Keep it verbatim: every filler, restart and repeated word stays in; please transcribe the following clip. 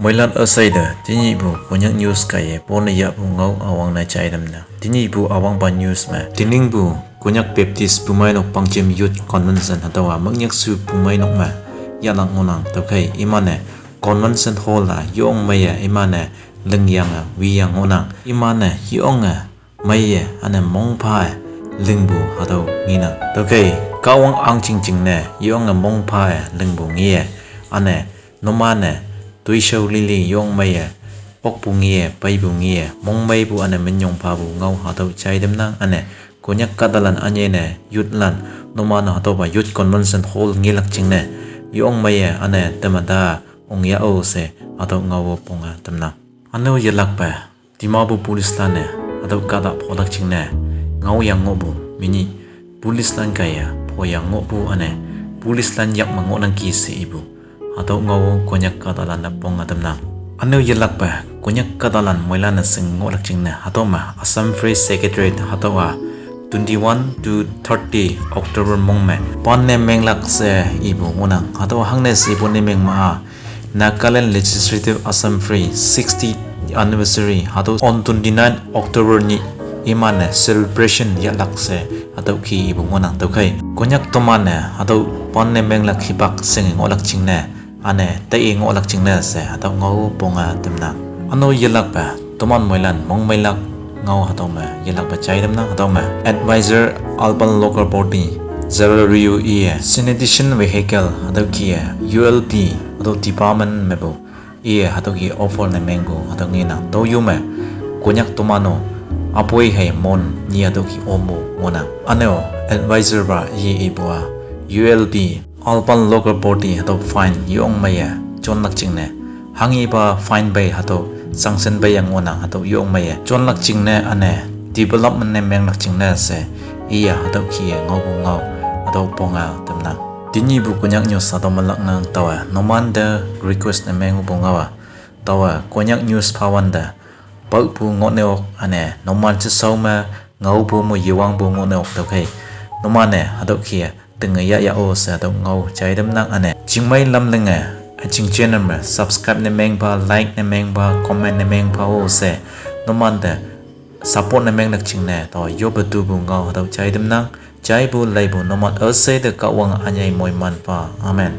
Moilan üsheite, tenyihpu Konyak news kaiye pone yahpu ngao üwangne jaidemnang. Tenyihpu üwangpa news me, tenyihpu Konyak Baptist Bumeinok Pangjem Youth Convention hatüowa Müknyakshu Bumeinok me yahlak ngohnang. Tüokhei iman-e Convention Hall-a yong meiye iman-e lingyange wiyang ngohnang. Iman-e yonge meiye üne mongpha-e lingpu hatüo ngenang. Tüokhei Kahwang ahngching jingne yonge mongpha-e lingpu ngeye, üne numan-e toishao lili yong meiye okpu ngeye, peipu ngeye, mongmeipu üne minyong phapu ngao hatüo jaitamnang. Üne Konyak kahtalan ünyei ne youthlan numan hatüopa Youth Convention Hall ngelak jingne yong meiye üne temata ongya-o she hatüo ngao ponge tamnang. Üne-o yelakpe Dimapur policelan-e hatüo kahta pholak jingne ngaoyang ngohpu menyih policelan kaiye phoyang ngohpu üne policelan yak me ngohnangki she ipu hatüo ngao Konyak kahtalan-e ponge tamnang. Üne-o yelakpe Konyak kahtalan moilan-e shing ngohlak jingne hatüo me Assam Free Secretariat hatüowa twenty-one to thirty October mong me pan ne menglak she ipu ngohnang. Hatüo hangne she ipu ne meng ma-a Nagaland Legislative Assembly sixtieth anniversary hatüo on twenty-nine October nyih iman-e celebration yahlak she hatüo ki ipu ngohnang. Tüokhei Konyak toman-e hatüo pan ne menglak hipak shinge ngohlak jingne üne taiye ngohlak jingne she hatüo ngao ponge tamnang. Üne-o yelakpe toman moilan mongmeilak ngao hatüo me yelakpe jaitamnang. Hatüo me Advisor Urban Local Body Zalariu iye sanitation vehicle hatüo ki-e U L B hatüo department mepu iye hatüo ki offer ne mengpu hatüo ngenang. Tüoyo me Konyak toman-o üpoi hei mon nyi hatüo ki ompu ngohnang. Üne-o advisor pa iye ipu-a U L B Urban Local Body hatüo fine yong meiye jonlak jingne hanghepa fine pei hatüo sanction peiyang ngohnang. Hatüo yong meiye jonlak jingne üne development ne menglak jingne she iye hatüo ki-e ngaopu ngao hatüo ponge tamnang. Tenyihpu Konyak news hatüo me laknang. Taowe numante request ne mengpu ngao-a, taowe Konyak news phawante paopu ngohne ok üne numan jeshao me ngaopu mo yewangpu ngohne ok. Tüokhei numan-e hatüo ki-e tinge yahya-o she hatüo ngao jaitamnang. Üne chingmei lamlinge üjing channel me subscribe ne mengpha, like ne mengpha, comment ne mengpha-o she numante support ne menglak jingne taowe yoppe tupu ngao hatüo jaitamnang. Jaipu leipu numan üsheite Kahwange ünyei moiman pha. Amen.